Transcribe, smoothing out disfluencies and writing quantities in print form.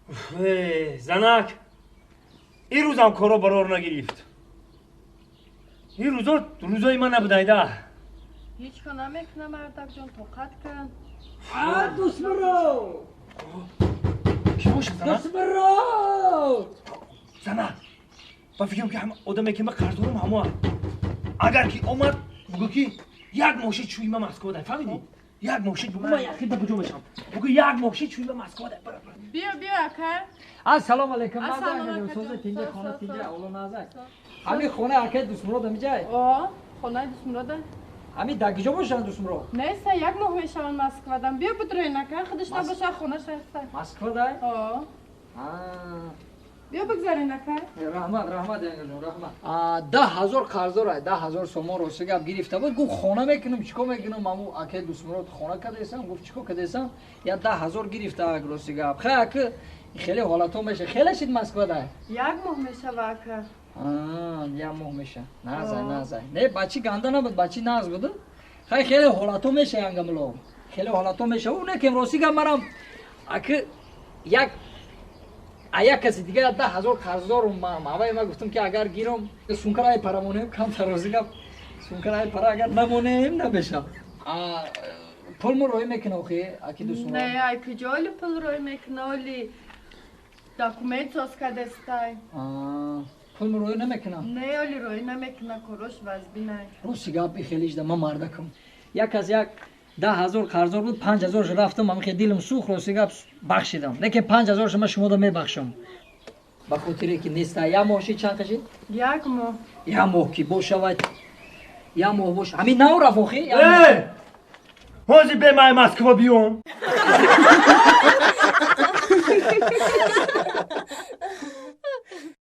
Занак, ин рӯзам коро барор нагирифт. Ин рӯзо рӯзои ман набудайда. Ҳеҷ кор намекунам, мардакҷон, тоқат кун. Дӯстмуро! Ки бошад, занак? Дӯстмуро! Занак, ба фикрам ки ҳама одаме ки ман қарз дорам ҳамоа. Агар ки омад, бугӯ ки як мошин чӯи ма Москва дай, фаҳмидӣ? Як мошин, бугӯ ман яхи ба куҷо мешавам? Бугӯ як мошин чӯи ма Москва дай. Бара, бара. Биё, биё, ака. Ассалому алайкум. Ассалому алайкум. Соза тинҷа, хона Со, тинҷа, со. оло назак. Ҳамин хона акай Дӯстмурод ҳамиҷай? О, хонаи Дӯстмурода. Ҳамин дар киҷо бошанд Дӯстмурод? Неста, як моҳ мешаванд Москвадан. Биё бидроен, ака, худаш набоша, хонаша ҳаста. Москва дай? О. Биё бигзарен, ака. Раҳмат, раҳмат, янгаҷон, раҳмат. 10,000 қарздор ай, 10,000 сомон рости гап гирифта буд, гуфт хона мекунам, чико мекунам, аму акай Дӯстмурод хона кардесам, гуфт чико кардесам, я 10,000 гирифта ак рости гап. Хай ака, хеле ҳолатҳо меша. Хеле шид Москва дай? Як моҳ мешава, ака. Як моҳ меша. Назай, назай. Не, бачи ганда набуд, бачи наз буд. Хай хеле ҳолатҳо меша, янгамло. Хеле ҳолатҳо меша. У некем рости гап марам ака як а як каси дига 10,000 қарздорум ман. Аввай ман гуфтам ки агар гирам сункара ай пара монем, камтар рости гап сункара ай пара агар намонем намешам. Пул мо роӣ мекунам охи, аки дӯстон. Не, ай куҷо оли пул рӯй мекуна, оли документ соз кардестай. Пул мо роӣ намекунам. Не, оли рӯй намекуна, корош вазбинай. Рости гап хеле жда ман мардакам. Як аз як 10,000 қарздор буд, 5,000 рафтам, ам хеле дилам сӯхт, рости гап бахшидам. Лекин 5,000 ман шумода мебахшам. Ба хотире ки неста. Як моҳ шид, чанд қашид? Як моҳ. Як моҳ ки бошавад, як моҳ бош. Ҳамин нав рафт охи? Як моҳ. Э! Ҳозир бе май Москва биём.